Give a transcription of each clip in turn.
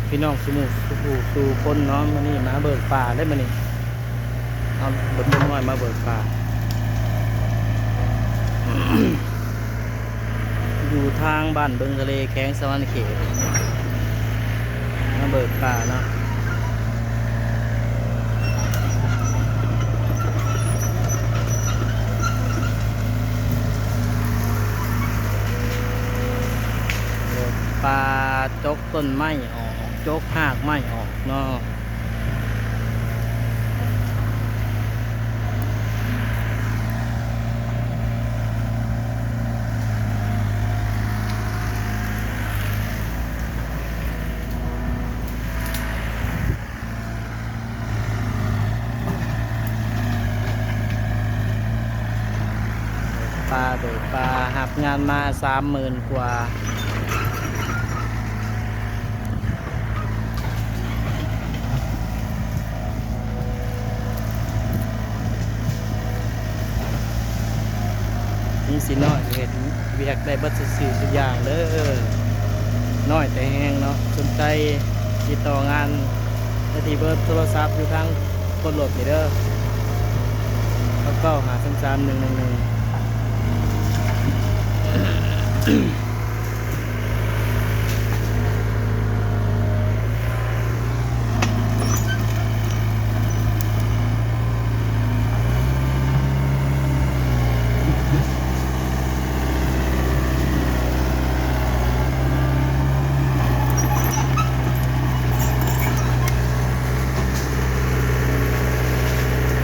ພີ່ນ້ອງສູ່ໝູ່ສູ່ຜູ້ສູ່ຄົນເນາະ, ມື້ນີ້ມາເບີກປ່າເດ້ມື້ນີ້. ເອົາ ເບິ່ງເດັກນ້ອຍມາເບີກປ່າ ຢູ່ທາງບ້ານເບິ່ງທະເລ ແຂວງສະຫວັນນະເຂດ ມາເບີກປ່າເນາະ. ເບີກປ່າ ຈົກຕົ້ນໄມ້ອອກ ຈົກຮາກໄມ້ອອກເນາະ. ປ່າ ເບີກປ່າ ຮັບງານມາສາມໝື່ນກວ່າ. ມີຊິນ້ອຍເຮັດວຽກໄດ້ເບິດສູ່ສິ່ງສູ່ຢ່າງເດີ. ນ້ອຍແຕ່ແຮງເນາະ. ສົນໃຈຕິດຕໍ່ງານໄດ້ທີ່ເບີໂທລະສັບຢູ່ທາງກົ້ນລົດນີ້ເດີ ເກົ້າເກົ້າຫ້າສາມສາມໜຶ່ງໜຶ່ງໜຶ່ງ.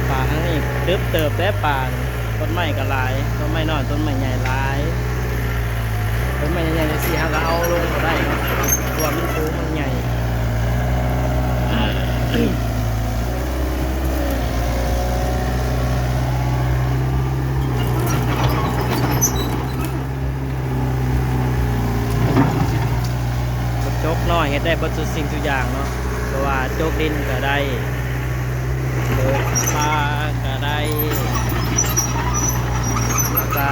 ປ່າທາງນີ້ຕຶບເຕີບແດ່ປ່ານີ້. ຕົ້ນໄມ້ກໍຫຼາຍ ຕົ້ນໄມ້ນ້ອຍ ຕົ້ນໄມ້ໃຫຍ່ຫຼາຍ. ຕົ້ນໄມ້ໃຫຍ່ໆຈັ່ງຊີ້ ເຮົາກໍເອົາລົງບໍ່ໄດ້ເນາະ ເພາະວ່າມັນສູງ ມັນໃຫຍ່. ຈົກນ້ອຍເຮັດໄດ້ເບິດທຸກສິ່ງທຸກຢ່າງເນາະ ເພາະວ່າຈົກດິນກໍໄດ້ ເບີກປ່າກໍໄດ້ ແລ້ວກໍ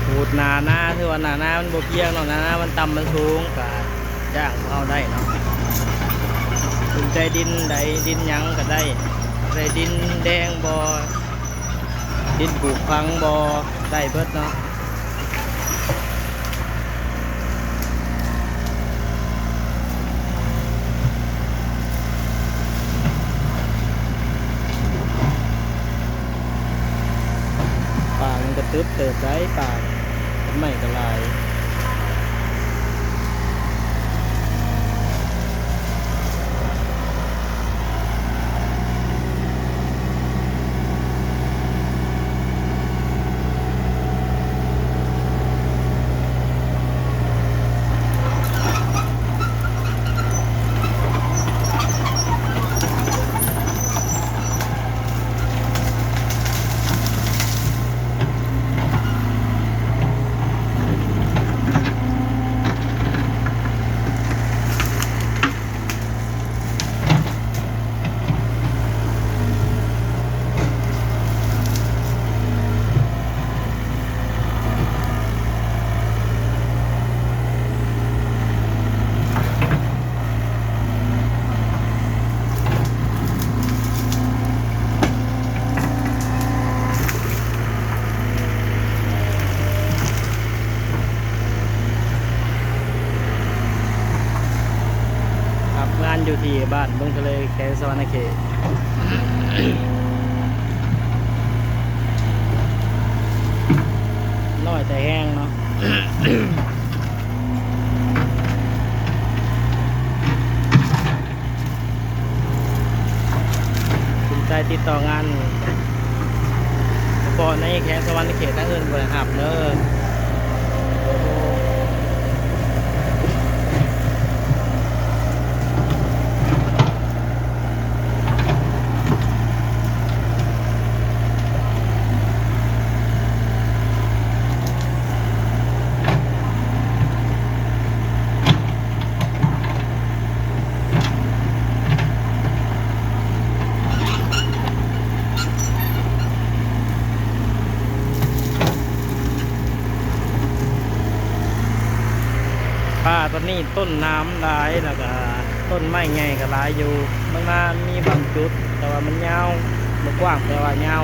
ຂູດໜ້ານາ ຖືວ່າໜ້ານາມັນບໍ່ພຽງເນາະ ໜ້ານາມັນຕ່ຳມັນສູງ ກໍຈ້າງເຮົາໄດ້ເນາະ. ສົນໃຈດິນໃດ ດິນຫຍັງກໍໄດ້ ໄດ້ດິນແດງບໍ່ ດິນປູກຝັງບໍ່ ໄດ້ເບິດເນາະ. ປ່າມັນກະຕຶບເຕີບໄດ໋ ປ່າ ຕົ້ນໄມ້ກະຫຼາຍ. ຮັບງານຢູ່ທີ່ບ້ານເມືອງທະເລ ແຂວງສະຫວັນນະເຂດ. ນ້ອຍແຕ່ແຮງເນາະ. ສົນໃຈຕິດຕໍ່ງານ ສະເພາະໃນແຂວງສະຫວັນນະເຂດ ທາງອື່ນບໍ່ໄດ້ຮັບເດີ. ປ່າຕອນນີ້ຕົ້ນນ້ຳຫຼາຍ ແລ້ວກະຕົ້ນໄມ້ໃຫຍ່ກະຫຼາຍຢູ່ ມັນມາມີບາງຈຸດ ແຕ່ວ່າມັນຍາວ ບໍ່ກວ້າງ ແຕ່ວ່າຍາວ.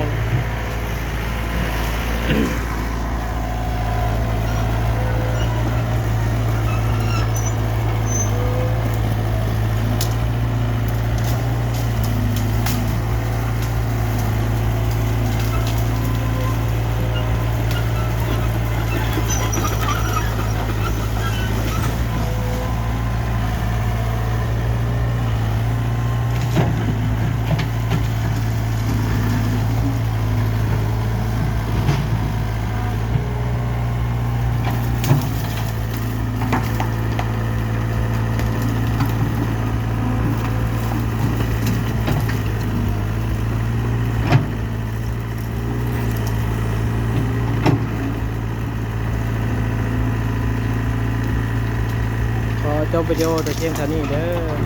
ຂໍຈົບວິດີໂອແຕ່ພຽງເທົ່ານີ້ເດີ.